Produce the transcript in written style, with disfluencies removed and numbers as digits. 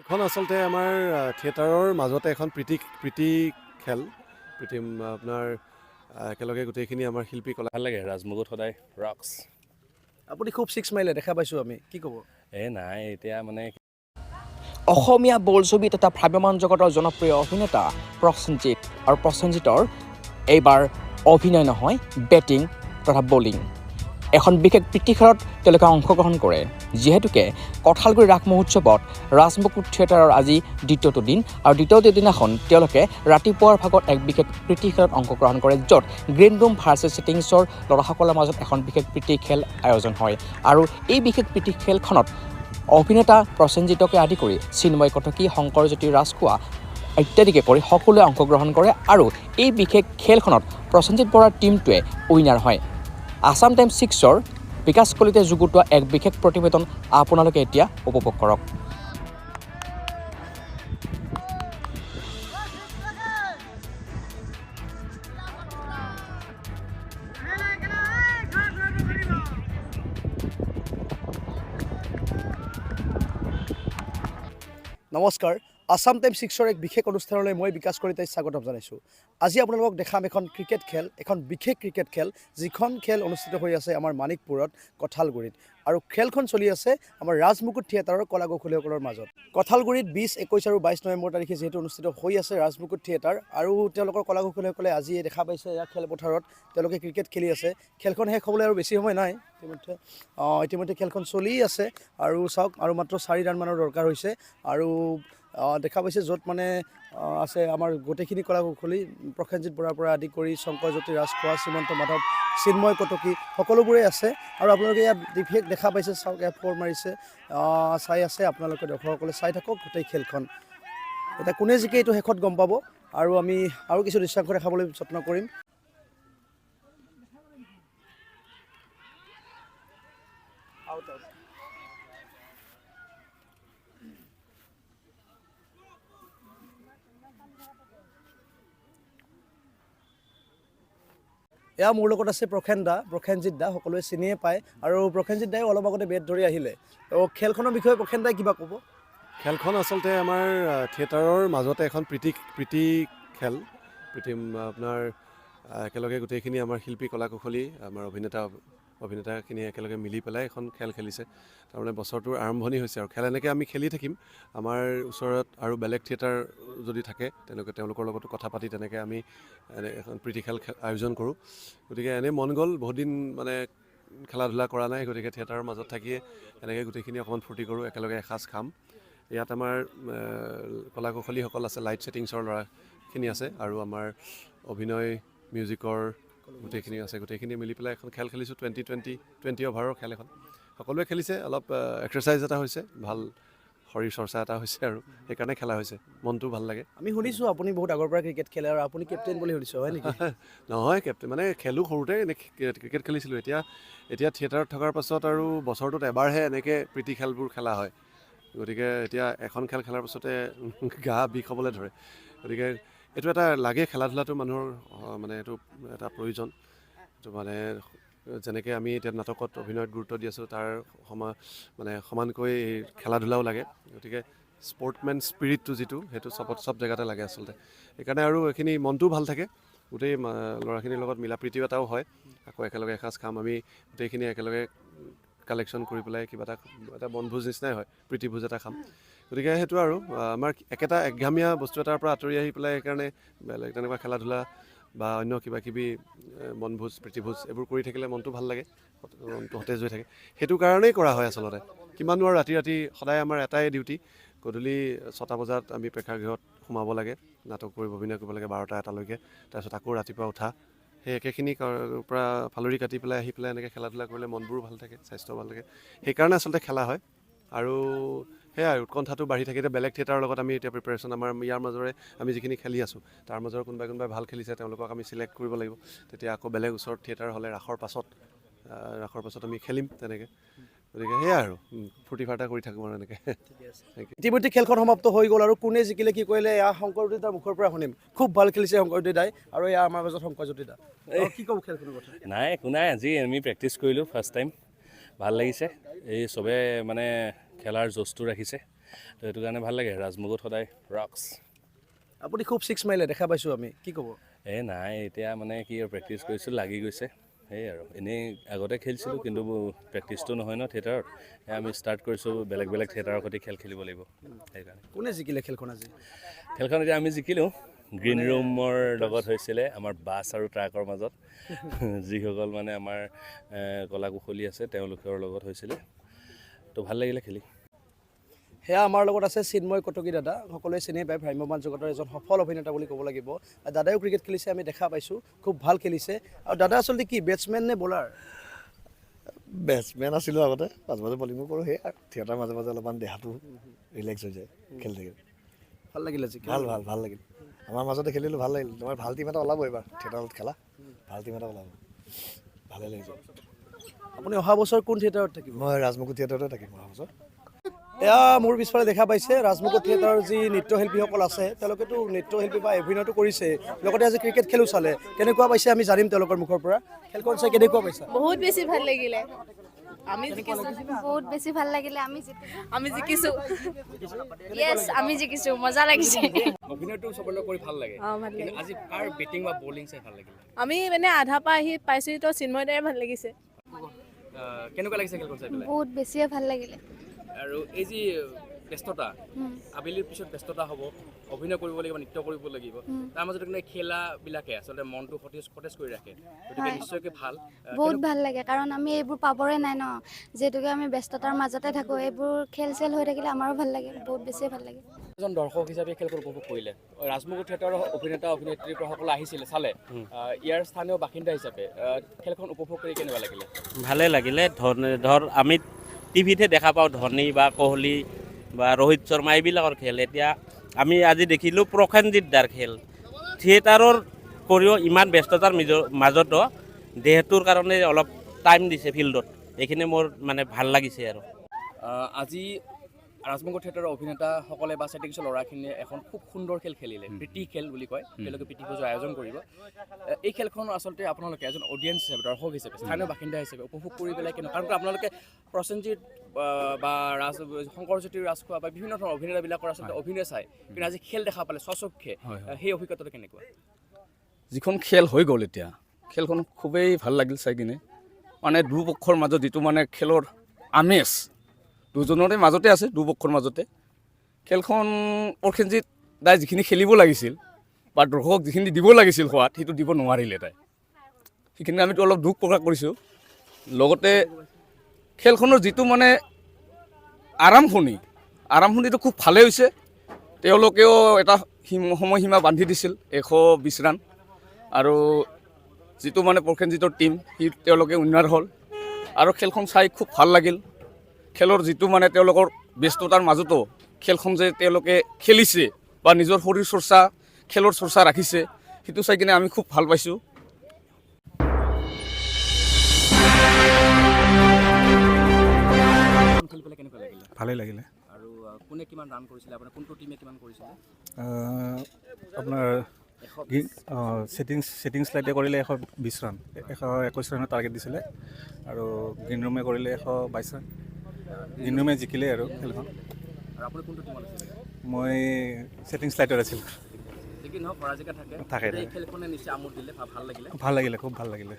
এখন আচলতে আমাৰ থিয়েটাৰৰ মাজতে এখন প্ৰীতি প্ৰীতি খেল, প্ৰীতি আপোনাৰ একেলগে গোটেইখিনি আমাৰ শিল্পী কলা ভাল লাগে। ৰাজমুকুট সদায় ৰক্স। আপুনি খুব ছিক্স মাৰিলে দেখা পাইছোঁ আমি, কি ক'ব? এই নাই, এতিয়া মানে অসমীয়া বোলছবি তথা ভ্ৰাম্যমাণ জগতৰ জনপ্ৰিয় অভিনেতা প্ৰসেনজিৎ আৰু প্ৰসেনজিতৰ এইবাৰ অভিনয় নহয়, বেটিং তথা বলিং। এখন বিশেষ প্ৰীতি খেলত তেওঁলোকে অংশগ্ৰহণ কৰে। যিহেতুকে কঁঠালগুৰি ৰাস মহোৎসৱত ৰাজমুকুট থিয়েটাৰৰ আজি দ্বিতীয়টো দিন আৰু দ্বিতীয়টো দিনাখন তেওঁলোকে ৰাতিপুৱাৰ ভাগত এক বিশেষ প্ৰীতি খেলত অংশগ্ৰহণ কৰে, য'ত গ্ৰীণ ৰুম ভাৰ্চেছ ছেটিংছৰ ল'ৰাসকলৰ মাজত এখন বিশেষ প্ৰীতি খেল আয়োজন হয়। আৰু এই বিশেষ প্ৰীতি খেলখনত অভিনেতা প্ৰসেনজিতকে আদি কৰি চিন্ময় কটকী, শংকৰজ্যোতি ৰাজখোৱা ইত্যাদিকে কৰি সকলোৱে অংশগ্ৰহণ কৰে। আৰু এই বিশেষ খেলখনত প্ৰসেনজিৎ বৰাৰ টীমটোৱে উইনাৰ হয়। আছাম টাইম ছিক্সৰ বিকাশ কলিতাই যুগুতোৱা এক বিশেষ প্ৰতিবেদন আপোনালোকে এতিয়া উপভোগ কৰক। নমস্কাৰ, আছাম টাইম ছিক্সৰ এক বিশেষ অনুষ্ঠানলৈ মই বিকাশ কলিতাই স্বাগতম জনাইছোঁ। আজি আপোনালোকক দেখাম এখন ক্ৰিকেট খেল, এখন বিশেষ ক্ৰিকেট খেল, যিখন খেল অনুষ্ঠিত হৈ আছে আমাৰ মানিকপুৰত কঁঠালগুৰিত। আৰু খেলখন চলি আছে আমাৰ ৰাজমুকুট থিয়েটাৰৰ কলা কৌশলীসকলৰ মাজত। কঁঠালগুৰিত 20, 21 আৰু 22 নৱেম্বৰ তাৰিখে যিহেতু অনুষ্ঠিত হৈ আছে ৰাজমুকুট থিয়েটাৰ আৰু তেওঁলোকৰ কলা কৌশলীসকলে আজি দেখা পাইছে এয়া খেলপথাৰত তেওঁলোকে ক্ৰিকেট খেলি আছে। খেলখন শেষ হ'বলৈ আৰু বেছি সময় নাই। ইতিমধ্যে খেলখন চলি আছে আৰু চাওক, আৰু মাত্ৰ 4 ৰানমানৰ দৰকাৰ হৈছে। আৰু দেখা পাইছে য'ত মানে আছে আমাৰ গোটেইখিনি কলা কৌশলী, প্ৰসেনজিৎ বৰাৰ পৰা আদি কৰি শংকৰজ্যোতি ৰাজখোৱা, শ্ৰীমন্ত মাধৱ, চিন্ময় কটকী, সকলোবোৰেই আছে। আৰু আপোনালোকে ইয়াত বিশেষ দেখা পাইছে, চাওক ইয়াত ফ'ৰ মাৰিছে, চাই আছে আপোনালোকে, দৰ্শকসকলে চাই থাকক গোটেই খেলখন। এতিয়া কোনে জিকে এইটো শেষত গম পাব। আৰু আমি আৰু কিছু দৃশ্যাংশ দেখাবলৈ যত্ন কৰিম। এয়া মোৰ লগত আছে প্ৰসেন দা, প্ৰসেনজিৎ দা, সকলোৱে চিনিয়ে পায়। আৰু প্ৰসেনজিৎ দাই অলপ আগতে বেট ধৰি আহিলে। তো খেলখনৰ বিষয়ে প্ৰসেন দাই কিবা ক'ব? খেলখন আচলতে আমাৰ থিয়েটাৰৰ মাজতে এখন প্ৰীতি প্ৰীতি খেল, প্ৰীতি আপোনাৰ একেলগে গোটেইখিনি আমাৰ শিল্পী কলা কুশলী, আমাৰ অভিনেতাখিনি একেলগে মিলি পেলাই এখন খেল খেলিছে। তাৰমানে বছৰটোৰ আৰম্ভণি হৈছে আৰু খেল এনেকৈ আমি খেলি থাকিম। আমাৰ ওচৰত আৰু বেলেগ থিয়েটাৰ যদি থাকে তেনেকৈ তেওঁলোকৰ লগতো কথা পাতি তেনেকৈ আমি এনে এখন প্ৰীতি খেল আয়োজন কৰোঁ। গতিকে এনেই মন গ'ল, বহুত দিন মানে খেলা ধূলা কৰা নাই, গতিকে থিয়েটাৰৰ মাজত থাকিয়ে এনেকৈ গোটেইখিনি অকণমান ফূৰ্তি কৰোঁ, একেলগে এসাঁজ খাম। ইয়াত আমাৰ কলা কুশলীসকল আছে, লাইট ছেটিংছৰ ল'ৰাখিনি আছে আৰু আমাৰ অভিনয় মিউজিকৰ গোটেইখিনি আছে। গোটেইখিনি মিলি পেলাই এখন খেল খেলিছোঁ, 20 20 20 অভাৰৰ খেল এখন সকলোৱে খেলিছে। অলপ এক্সাৰচাইজ এটা হৈছে, ভাল শৰীৰ চৰ্চা এটা হৈছে আৰু সেইকাৰণে খেলা হৈছে, মনটোও ভাল লাগে। আমি শুনিছোঁ আপুনি বহুত আগৰ পৰা ক্ৰিকেট খেলে আৰু আপুনি কেপ্টেইন বুলি শুনিছোঁ, হয় নেকি? নহয়, কেপ্টেইন মানে খেলোঁ, সৰুতে এনেই ক্ৰিকেট খেলিছিলোঁ। এতিয়া এতিয়া থিয়েটাৰত থকাৰ পাছত আৰু বছৰটোত এবাৰহে এনেকৈ প্ৰীতি খেলবোৰ খেলা হয়। গতিকে এতিয়া এখন খেল খেলাৰ পাছতে গা বিষ হ'বলৈ ধৰে। গতিকে এইটো এটা লাগে, খেলা ধূলাটো মানুহৰ মানে এইটো এটা প্ৰয়োজন। এইটো মানে যেনেকৈ আমি এতিয়া নাটকত অভিনয়ত গুৰুত্ব দি আছোঁ, তাৰ মানে সমানকৈ এই খেলা ধূলাও লাগে। গতিকে স্পৰ্টমেন স্পিৰিটটো যিটো, সেইটো চব জেগাতে লাগে আচলতে। সেইকাৰণে আৰু এইখিনি মনটোও ভাল থাকে, গোটেই ল'ৰাখিনিৰ লগত মিলা প্ৰীতিও এটাও হয়। আকৌ একেলগে এসাঁজ খাম আমি গোটেইখিনি একেলগে কালেকশ্যন কৰি পেলাই কিবা এটা এটা বনভোজ নিচিনাই হয়, প্ৰীতিভোজ এটা খাম। গতিকে সেইটো আৰু আমাৰ একেটা একঘামীয়া বস্তু এটাৰ পৰা আঁতৰি আহি পেলাই সেইকাৰণে বেলেগ তেনেকুৱা খেলা ধূলা বা অন্য কিবা কিবি বনভোজ প্ৰীতিভোজ এইবোৰ কৰি থাকিলে মনটো ভাল লাগে, মনটো সতেজ হৈ থাকে। সেইটো কাৰণেই কৰা হয় আচলতে। কিমাননো আৰু ৰাতি ৰাতি সদায় আমাৰ এটাই ডিউটি, গধূলি 6টা বজাত আমি প্ৰেক্ষাগৃহত সোমাব লাগে, নাটক কৰিব অভিনয় কৰিব লাগে 12টা 1টালৈকে, তাৰপিছত আকৌ ৰাতিপুৱা উঠা, সেই একেখিনি পৰা ফালৰি কাটি পেলাই আহি পেলাই এনেকৈ খেলা ধূলা কৰিলে মনবোৰো ভাল থাকে, স্বাস্থ্যও ভাল থাকে। সেইকাৰণে আচলতে খেলা হয়। আৰু সেয়াই উৎকণ্ঠাটো বাঢ়ি থাকে। এতিয়া বেলেগ থিয়েটাৰৰ লগত আমি এতিয়া প্ৰিপেৰেশ্যন আমাৰ ইয়াৰ মাজৰে আমি যিখিনি খেলি আছোঁ তাৰ মাজৰ কোনোবাই কোনোবাই ভাল খেলিছে, তেওঁলোকক আমি চিলেক্ট কৰিব লাগিব। তেতিয়া আকৌ বেলেগ ওচৰত থিয়েটাৰ হ'লে ৰাসৰ পাছত আমি খেলিম তেনেকৈ। গতিকে সেয়াই আৰু ফূৰ্তি ফাৰ্তা কৰি থাকোঁ আৰু এনেকৈ। ইতিমধ্যে খেলখন সমাপ্ত হৈ গ'ল আৰু কোনে জিকিলে কি কৰিলে এয়া শংকৰজ্যোতি দাৰ মুখৰ পৰা শুনিম। খুব ভাল খেলিছে শংকৰজ্যোতি দাই আৰু এয়া আমাৰ মাজত শংকৰজ্যোতি দা। কি ক'ব খেলখনৰ কথা? নাই, একো নাই, আজি আমি প্ৰেক্টিচ কৰিলোঁ ফাৰ্ষ্ট টাইম, ভাল লাগিছে। এই চবে মানে খেলাৰ জোচটো ৰাখিছে। তো সেইটো কাৰণে ভাল লাগে। ৰাজমুগুত সদায় ৰক্স। আপুনি খুব ছিক্স মাৰিলে দেখা পাইছোঁ আমি, কি ক'ব? এই নাই, এতিয়া মানে কি আৰু, প্ৰেক্টিচ কৰিছোঁ, লাগি গৈছে। সেই আৰু এনেই আগতে খেলিছিলোঁ, কিন্তু প্ৰেক্টিচটো নহয় ন থিয়েটাৰত। সেয়া আমি ষ্টাৰ্ট কৰিছোঁ, বেলেগ বেলেগ থিয়েটাৰৰ সৈতে খেল খেলিব লাগিব, সেইকাৰণে। কোনে জিকিলে খেলখন আজি? খেলখন এতিয়া আমি জিকিলোঁ। গ্ৰীণ ৰুমৰ লগত হৈছিলে আমাৰ বাছ আৰু ট্ৰাকৰ মাজত, যিসকল মানে আমাৰ কলা কুশলী আছে, তেওঁলোকৰ লগত হৈছিলে। তো ভাল লাগিলে খেলি। সেয়া আমাৰ লগত আছে চিন্ময় কটকী দাদা। সকলোৱে চিনি পায়, ভ্ৰাম্যমাণ জগতৰ এজন সফল অভিনেতা বুলি ক'ব লাগিব। দাদায়ো ক্ৰিকেট খেলিছে, আমি দেখা পাইছোঁ, খুব ভাল খেলিছে। আৰু দাদা আচলতে কি, বেটছমেন নে বলাৰ? বেটছমেন আছিলোঁ আগতে, মাজে মাজে বলিঙো কৰোঁ। সেই আৰু থিয়েটাৰ মাজে মাজে অলপমান দেহাটো ৰিলেক্স হৈ যায় খেলি থাকিলে। ভাল লাগিলে আজি? ভাল ভাল ভাল লাগিল। আমাৰ মাজতে খেলিলোঁ, ভাল লাগিল। তোমাৰ ভাল টীম এটা ওলাব এইবাৰ থিয়েটাৰত খেলা, ভাল টীম এটা ওলাব। ভালে লাগিছে। আপুনি অহা বছৰ কোন থিয়েটাৰত থাকিব? মই ৰাজমুকুট থিয়েটাৰতে থাকিম অহা বছৰ। এয়া মোৰ পিছফালে দেখা পাইছে ৰাজমুকুট থিয়েটাৰৰ যি নৃত্যশিল্পীসকল আছে, তেওঁলোকেতো নৃত্যশিল্পী বা অভিনয়টো কৰিছে, লগতে আজি ক্ৰিকেট খেলো চালে। কেনেকুৱা পাইছে আমি জানিম তেওঁলোকৰ মুখৰ পৰা। খেলখন চাই কেনেকুৱা পাইছা? বহুত বেছি ভাল লাগিলে। আমি জিকিছো। বহুত বেছি ভাল লাগিলে, আমি জিতিলো। আমি জিকিছো। য়েছ, আমি জিকিছো, মজা লাগিছে। অভিনয়টো চবলৈ কৰি ভাল লাগে। অ, ভাল কিন্তু লাগে। আজি কাৰ বেটিং বা বলিং চাই ভাল লাগিলে? আমি মানে আধা পা আহি পাইছো, তো চিন্ময় দাৰে ভাল লাগিছে। কেনেকুৱা লাগিছে খেলখন চাই পেলাই? বহুত বেছিয়ে ভাল লাগিলে। আৰু এই যি ব্যস্ততা, আবেলিৰ পিছত ব্যস্ততা হ'ব, অভিনয় কৰিব লাগিব, নৃত্য কৰিব লাগিব, তাৰ মাজত কিন্তু এই খেলাবিলাকে আচলতে মনটো সতেজ সতেজ কৰি ৰাখে, গতিকে নিশ্চয়কৈ ভাল। বহুত ভাল লাগে, কাৰণ আমি এইবোৰ পাবৰে নাই ন, যিহেতুকে আমি ব্যস্ততাৰ মাজতে থাকোঁ। এইবোৰ খেল চেল হৈ থাকিলে আমাৰো ভাল লাগে, বহুত বেছিয়ে ভাল লাগে। এজন দৰ্শক হিচাপে খেলখন উপভোগ কৰিলে, ৰাজমুকুট থিয়েটাৰৰ অভিনেতা অভিনেত্ৰীৰ পৰা সকলো আহিছিলে চালে, ইয়াৰ স্থানীয় বাসিন্দা হিচাপে খেলখন উপভোগ কৰি কেনেকুৱা লাগিলে? ভালে লাগিলে। ধৰ আমি টিভিতহে দেখা পাওঁ ধোনী বা কোহলি বা ৰোহিত শৰ্মা এইবিলাকৰ খেল। এতিয়া আমি আজি দেখিলোঁ প্ৰসেনজিৎ দাৰ খেল। থিয়েটাৰৰ কৰিও ইমান ব্যস্ততাৰ মাজতো দেহটোৰ কাৰণে অলপ টাইম দিছে ফিল্ডত, এইখিনি মোৰ মানে ভাল লাগিছে আৰু। আজি ৰাজমুকুট থিয়েটাৰৰ অভিনেতাসকলে বা ছেটিংছৰ ল'ৰাখিনিয়ে এখন খুব সুন্দৰ খেল খেলিলে, প্ৰীতি খেল বুলি কয়। তেওঁলোকে প্ৰীতি ভোজৰ আয়োজন কৰিব। এই খেলখন আচলতে আপোনালোকে এজন অডিয়েঞ্চ হিচাপে, দৰ্শক হিচাপে, স্থানীয় বাসিন্দা হিচাপে উপভোগ কৰি পেলাই কেনেকুৱা? কাৰণ আপোনালোকে প্ৰসেনজিৎ বা ৰাজ শংকৰজ্যোতি ৰাজখোৱা বা বিভিন্ন ধৰণৰ অভিনেতাবিলাকৰ আচলতে অভিনয় চাই, কিন্তু আজি খেল দেখা পালে স্বচক্ষে, সেই অভিজ্ঞতাটো কেনেকুৱা? যিখন খেল হৈ গ'ল এতিয়া, খেলখন খুবেই ভাল লাগিল চাই কিনে। মানে দুপক্ষৰ মাজত যিটো মানে খেলৰ আমেজ দুজনৰে মাজতে আছে, দুপক্ষৰ মাজতে খেলখন। প্ৰসেনজিৎ দাই যিখিনি খেলিব লাগিছিল বা দৰ্শকক যিখিনি দিব লাগিছিল সোৱাদ, সেইটো দিব নোৱাৰিলে তাই। সেইখিনি আমিতো অলপ দুখ প্ৰকাশ কৰিছোঁ। লগতে খেলখনৰ যিটো মানে আৰম্ভণিটো খুব ভালেই হৈছে। তেওঁলোকেও এটা সময়সীমা বান্ধি দিছিল 120 ৰান, আৰু যিটো মানে প্ৰসেনজিতৰ টীম, সি তেওঁলোকে উইনাৰ হ'ল। আৰু খেলখন চাই খুব ভাল লাগিল। খেলৰ যিটো মানে তেওঁলোকৰ ব্যস্ততাৰ মাজতো খেলখন যে তেওঁলোকে খেলিছে বা নিজৰ শৰীৰ চৰ্চা, খেলৰ চৰ্চা ৰাখিছে, সেইটো চাই কিনে আমি খুব ভাল পাইছোঁ। খেলি পেলাই কেনেকুৱা লাগিলে? ভালেই লাগিলে। আৰু কোনে কিমান ৰান কৰিছিলে, আপোনাৰ কোনটো টীমে কিমান কৰিছিলে? আপোনাৰ ছেটিংছ লাইটে কৰিলে 120 ৰান, 121 ৰানৰ টাৰ্গেট দিছিলে, আৰু গ্ৰীণ ৰুমে কৰিলে 122 ৰান। গ্ৰীণ ৰুমে জিকিলে আৰু খেলখন। আৰু আপুনি কোনটো টীমত আছিলে? মই ছেটিংছ লাইটত আছিলোঁ। যি কি নহওক, হৰা জিকা থাকে। থাকে, এই থাকে। খেলখনে নিশ্চয় আমোদ দিলে, ভাল লাগিলে? ভাল লাগিলে, খুব ভাল লাগিলে।